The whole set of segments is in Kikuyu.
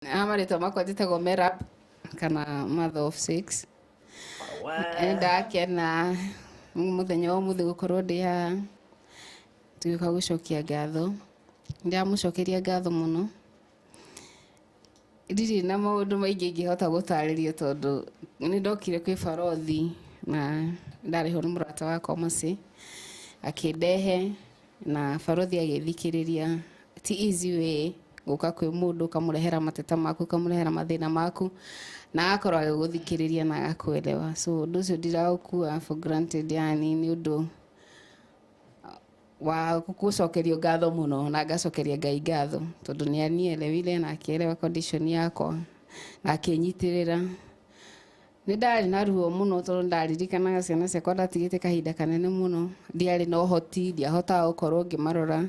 Marĩtwa makwa njĩtagwo Merab kana mother of six. Nĩ ndakena mũthenya wa ũmũthĩ gũkorwo ndĩ haha tũgĩũka gũcokia ngatho. Ndĩramũcokeria ngatho mũno. Ndirĩ na maũndũ maingĩ ingĩhota gũtarĩria tondũ nĩ ndokire kwĩ barothi na ndarĩhwo nĩ mũrata wakwa Mercy akĩndehe na barothi agĩthikĩrĩria. Ti easy way gũka kwĩ mũndũ ũkamũrehera mateta maku, ũkamũrehera mathĩna maku na agakorwo agĩgũthikĩrĩria na agakuelewa. So ũndũ ũcio ndiraũkua for granted, yani nĩ ũndũ wa gũcokerio ngatho mũno na ngacokeria Ngai ngatho tondũ nĩ anielewire na akĩelewa condition yakwa na akĩnyitĩrĩra. Nĩ ndarĩ na ruo mũno tondũ ndaririkanaga ciana ciakwa ndatigĩte kahinda kanene mũno, ndiarĩ na ũhoti, ndiahotaga gũkorwo ngĩmarora.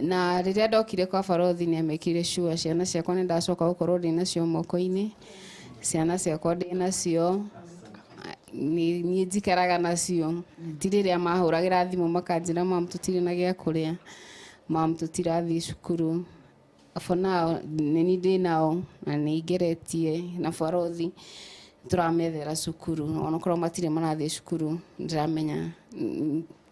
Na rĩrĩa ndokire kwa barothi nĩ amekire sure ciana ciakwa nĩ ndacoka gũkorwo ndĩ nacio moko-inĩ, ciana ciakwa ndĩ nacio, niĩ njikaraga nacio. Ti rĩrĩa mahũragĩra thimũ makanjĩra mam tũtirĩ na gĩa kũrĩa, mam tũtirathiĩ cukuru. For now nĩ niĩ ndĩ nao na nĩ ngeretie na barothi tũramethera cukuru, onokorwo matirĩ marathiĩ cukuru ndĩramenya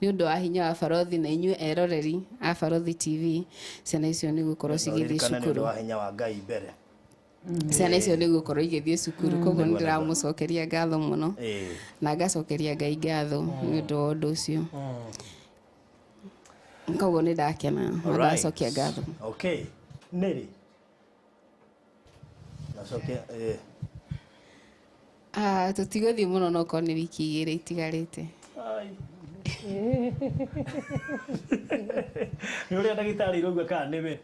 nĩ ũndũ wa hinya wa barothi na inyuĩ eroreri a Barothi TV, ciana icio nĩ gũkorwo cigĩthiĩ Ũririkane nĩ ũndũ cukuru. wa hinya wa Ngai mbere. Ciana icio nĩ gũkorwo igĩthiĩ cukuru, koguo nĩ ndĩramũcokeria ngatho mũno na ngacokeria Ngai ngatho nĩ ũndũ wa ũndũ ũcio. Koguo nĩ ndakena na ndacokia ngatho. Okay. Nĩrĩ? Nacokia Tũtigũthiĩ mũno no korwo nĩ wiki igĩrĩ itigarĩte. Ai. Nĩ ũrĩa ndagĩtarĩ iraugua kana nĩwe?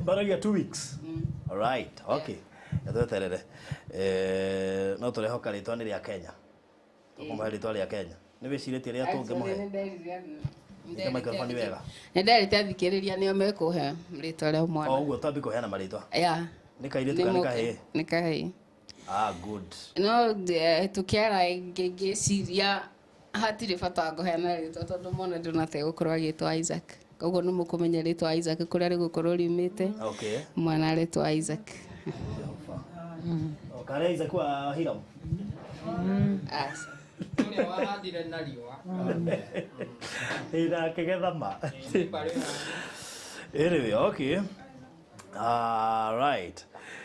Barauga 2 weeks. All right, okay. Tweterere. No tũrehoka rĩtwa nĩ rĩa Kenya. Tũkũmũhe rĩtwa rĩa Kenya. Nĩ wĩcirĩtie rĩa tũngĩmũhe? Nyita microphone wega. Nĩ nderĩte athikĩrĩria nĩo mekũhe rĩtwa rĩa mwana. O ũguo twambi kũheana marĩtwa. Yeah. Nĩ kairĩtu kana nĩ kahĩĩ? Nĩ kahĩĩ. Ah, good. No tũkĩara ngĩciria hatirĩ bata wa kũheana rĩtwa tondũ mwana ndona gũkorwo agĩtwo Isaac. Koguo nĩ mũkũmenya rĩtwa Isaac kũrĩa rĩgũkorwo riumĩte. Okay. Mwana aretwo Isaac. O karĩa Isaac wa Hiram. Aca. Ũrĩa wahandire na riũa. Ĩ na akĩgetha ma. Mbarĩ Anyway, okay. All right.